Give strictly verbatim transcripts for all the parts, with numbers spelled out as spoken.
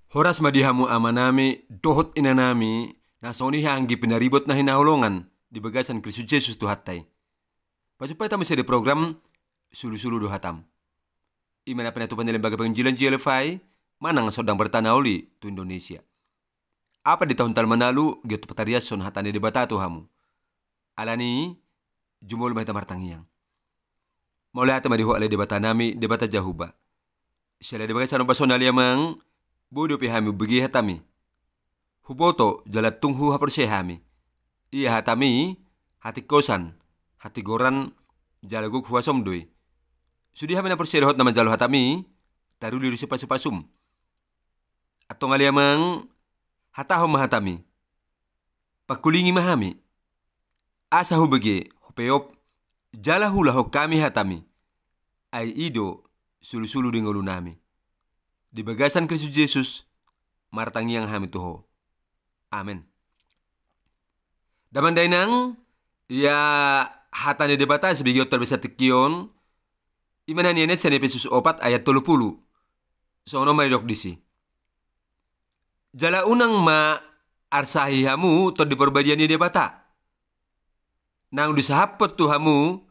Horas ma di hamu amanami dohot inanami, na songon i anggi pinaribot na hinaholongan di bagasan Kristus Jesus Tuhanta i. Pajumpang hita muse di program Sulusulu do Hatam, i ma na pinatupa ni Lembaga Penginjilan J L F I manang Songdan Barita na Uli tu Indonesia. Apat di taon talu manalu giot patariashon hata ni Debata tu hamu. Alani i, jumolo ma hita martangiang. Mauliate ma di Ho ale Debatanami, Debata Jahowa. Siala di bagasan ombas on ale Amang, boi dope hami umbege hatami. Huboto jala tung huhaporseai hami. Ia hatami, hatingkosan, hatigoran, jala gok huasam do i. Sude hami na porsea dohot na manjalo hatami, taruli do sipasupasum. Antong ale Amang, hatahon ma hatami. Pangkulingi ma hami. Asa hubege, hupeop, jala huulahon hami hatami. Ai i do sulusulu di ngolunami. Di bagasan Kristus Jesus, martangiang hami tu Ho. Amen. Damang dainang, ia hata ni Debata sibegionta di bagasan tingki on, i ma na nian sian Epesus opat ayat tolu pulu. Songon on ma didok disi. Jala unang ma arsahi hamu Tondi Parbadia ni Debata, naung disahaphon tu hamu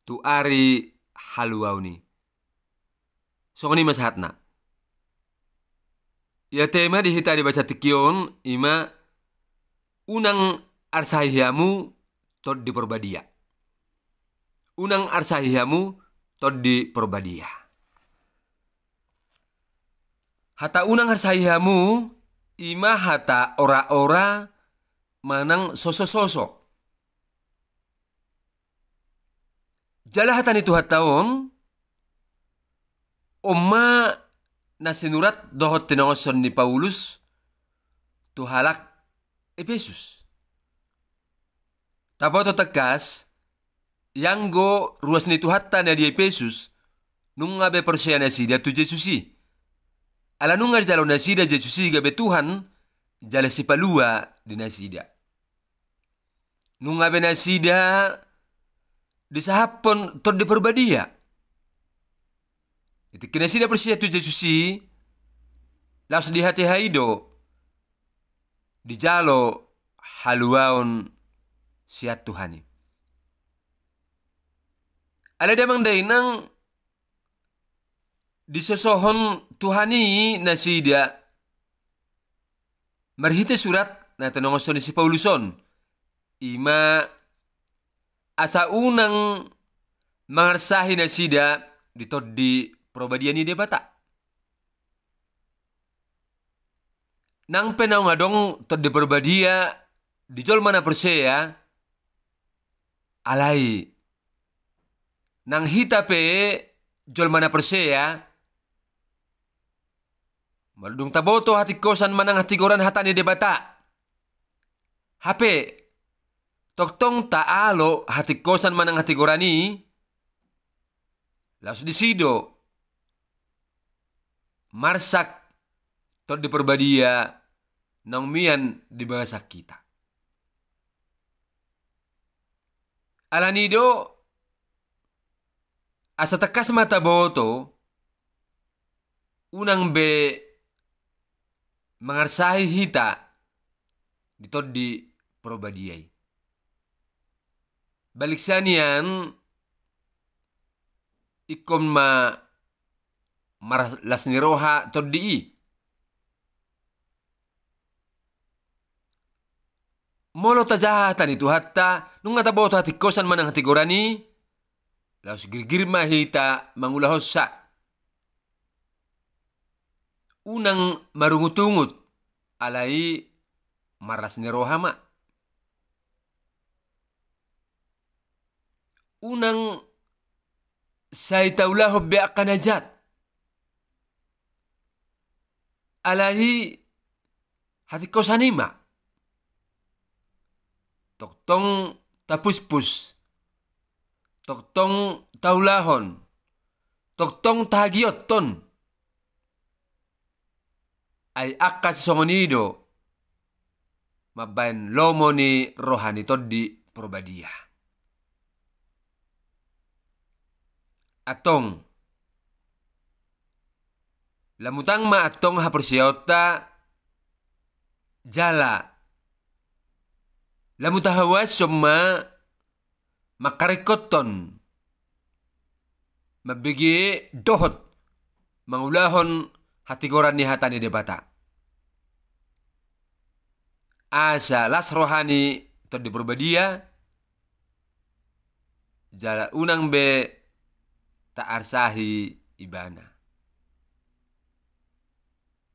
tu ari haluaon i. Songon i ma sahatna. Ia tema di hita di bagasan tingki on, i ma unang arsahi hamu Tondi Parbadia. Unang arsahi hamu Tondi Parbadia. Hata unang arsahi hamu, i ma hata ora-ora manang soso-soso. Jala hata ni Tuhanta on, on ma na sinurat dohot tinongoshon ni Paulus tu halak Epesus. Taboto tangkas, ianggo ruas ni Tuhanta na di Epesus, nunga be porsea nasida tu Jesus i. Ala nunga dijalo nasida Jesus i gabe Tuhan, jala Sipalua di nasida. Nunga be nasida disahaphon Tondi Parbadia. Di tingki nasida porsea tu Jesus i, laos di hatiha i do dijalo haluaon sian Tuhan i. Alai damang dainang, disosohon Tuhan i nasida marhite surat na tinongoshon ni si Paulus on, i ma asa unang mangarsahi nasida di Tondi Parbadia ni Debata. Nang pe naung adong Tondi Parbadia di jolma na porsea, alai nang hita pe jolma na porsea, molo dung taboto hatingkosan manang hatigoran hata ni Debata, hape tongtong taalo hatingkosan manang hatigoran i, laos disi do marsak Tondi Parbadia naung mian di bagasan hita. Alani do, asa tangkas ma taboto, unang be mangarsahi hita di Tondi Parbadia i. Balik sian i, ingkon ma marlas ni roha tondi i. Molo tajaha hata ni Tuhanta, nunga taboto hatingkosan manang hatigoran i, laos girgir ma hita mangulahonsa. Unang marungutungut, alai marlas ni roha ma. Unang sai taulahon be angka na jat. Alai hatingkosan i ma. Tongtong tapuspus. Tongtong taulahon. Tongtong tahagiothon. Ai angka sisongon i do mambahen lomo ni roha ni Tondi Parbadia. Antong, Lam utang ma antong haporseaonta, jala lam utang hauason ma mangkaringkothon, mambege dohot mangulahon hatigoran ni hata ni Debata. Asa las roha ni Tondi Porbadia, jala unang be taarsahi ibana.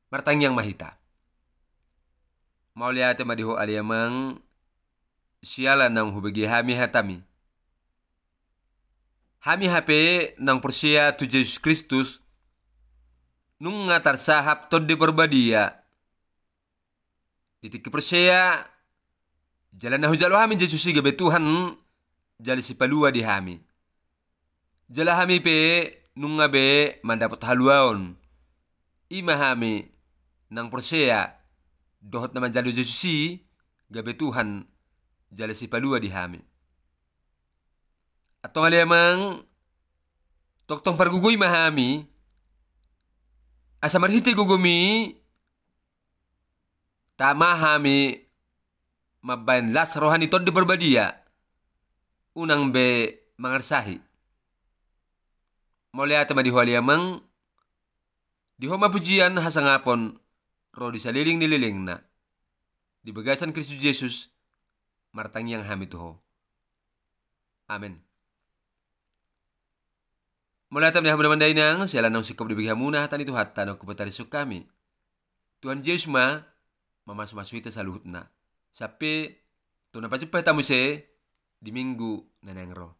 Martangiang ma hita. Mauliate ma di Ho ale Amang, siala naung hubege hami hatami. Hami hape naung porsea tu Jesus Kristus, nunga tarsahap Tondi Porbadia. Di tingki porsea, jala na hujalo hami Jesus i gabe Tuhan, jala sipalua di hami. Jala hami pe nunga be mandapot haluaon. I ma hami naung porsea, dohot na manjalo Jesus i gabe Tuhan, jala sipalua di hami. Antong ale Amang, tongtong pargogoi ma hami, asa marhite gogomi, tama hami mambaen las roha ni Tondi Porbadia, unang be mangarsahi. Mauliate ma di Ho ale Amang, di Ho ma pujian hasangapon ro di saleleng ni lelengna. Di bagasan Kristus Jesus, martangiang hami tu Ho. Amen. Mauliate ma di hamu damang dainang, siala naung singkop dibege hamuna hata ni Tuhanta naung hupatarishon hami. Tuhan Jesus ma mamasumasu hita saluhutna. Sampe tu na pajumpa hita muse di minggu na naeng ro.